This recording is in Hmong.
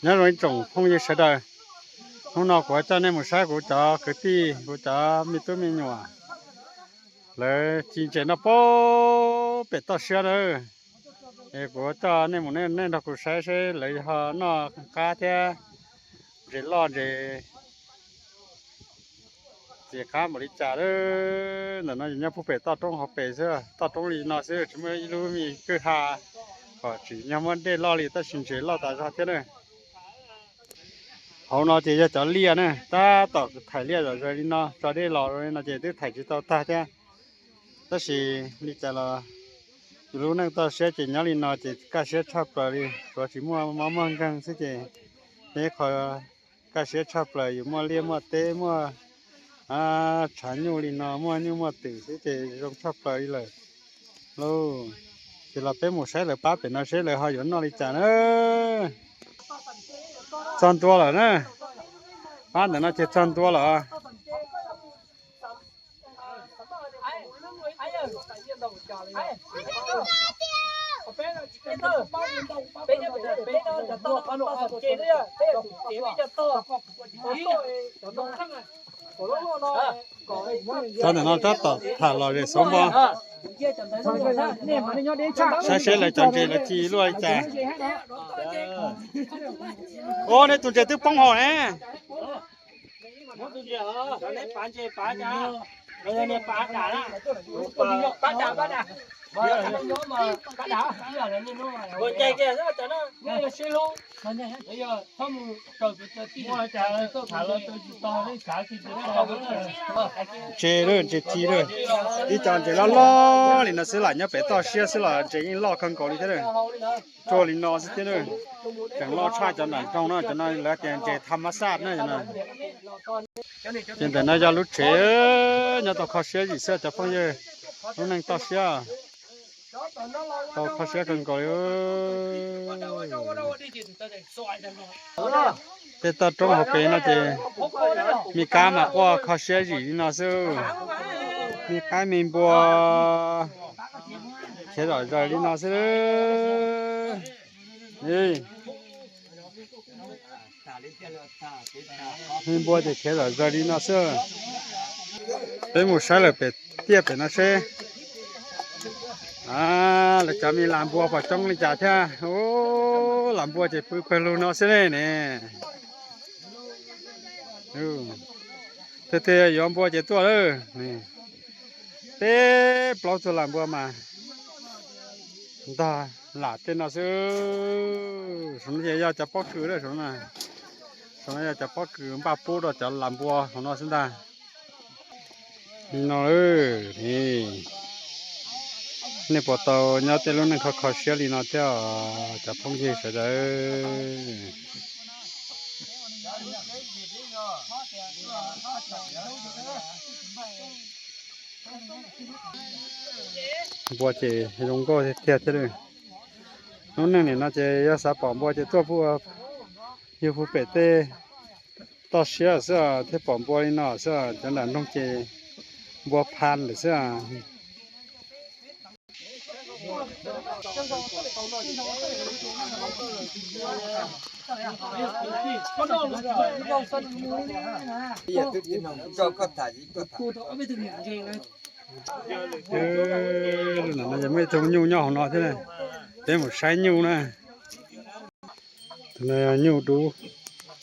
Nyob zoo ib tsoom phooj ywg sawv daws, hnub no kuv coj nej mus saib kuv cov kwv tij, kuv cov me tub me nyuam, lawv ci ntses noj pem pem toj siab na. Es kuv coj nej mus, nej nrog kuv saib seb lawv ho noj qab thiab ntses loj ntses txias qab npaum li cas lawm. Ntawm no nyob puag pem toj roob hauv pes xwb, toj roob li no xwb, tsis muaj ib lub me kwj ha kom tsim nyog muaj dej loj li, tab sis ntses loj tas zog thiab na. Hauv no ces yog cov liaj na, tab tom thaim liaj zom zaws li no, tso dej los li no ces twb thaim tsis tau tag thiab. Tab sis li cas los yus lub neej toj siab ces nyob li no ces kaj siab tshaj plaws li, tsuav tsis muaj mob muaj nkeeg xwb ces yog ib qho kaj siab tshaj plaws, yus muaj liaj muaj teb, muaj tshav nyuj li no, muaj nyuj muaj twm xwb ces zoo tshaj plaws li lawm lauj. Ces los peb mus saib lawv pab pem no seb lawv ho yuav noj li cas na. Txog ntua lawm na, pab ntawm no ces txog ntua lawm. Txog ntawm no tab tom tham lom zem xov npo, saib seb lawv cov ntses lawv ci luaj li cas. Ua, nej tus ntses twb poob hauv ne. Ntses lawm, ntses ci lawm. Ib co ntses loj loj li no xwb los nyob pem toj siab xwb los ntses yeej loj kawg nkaus li thiab. Tsuag li no xwb thiab. Tseem loj tshaj cov nram nroog no, cov no lawv tias ntses tham mas xaj na. Ces ntawm no yog lub tsev nyob tau kho siab zim xwb cov phooj ywg. Lub neej toj siab tau kho siab kawg nkaus li. Tej toj roob hauv pes no ces me kab mas quaj kho siab zim li no xwb. Me qaib me npua khiav zom zaws li no xwb. Me npua ces khiav zom zaws li no xwb. Peb mus saib lawm pem tiaj pem no seb. Lawv cov me las npua puas coob li cas thiab. Ub, las npua ces pw pawg lug no xwb ne ne. Tiag tiag yuav npua ces tuaj lawm. Peb plaub tug las npua mas ntog lam tej no xwb. Saum no ces yog cov pob kws lawm, saum no, saum no yog cov pob kws npaj pub rau cov las npua hauv no xwb ntag. Li no, nej puas tau nyob tej lub neej kho kho siab li no thiab cov phooj ywg sawv daws? Npua ces zoo nkauj tiag tiag thiab. Lub neej nim no ces yog xav pom npua ces tuaj puag yug puag pem tej toj siab xwb thiaj pom npua li no xwb. Cov nram nroog ces npua pha lawm xwb. Muaj ib tug nyuj nyob hauv no thiab, peb mus saib nyuj na. Tus no yog nyuj dub.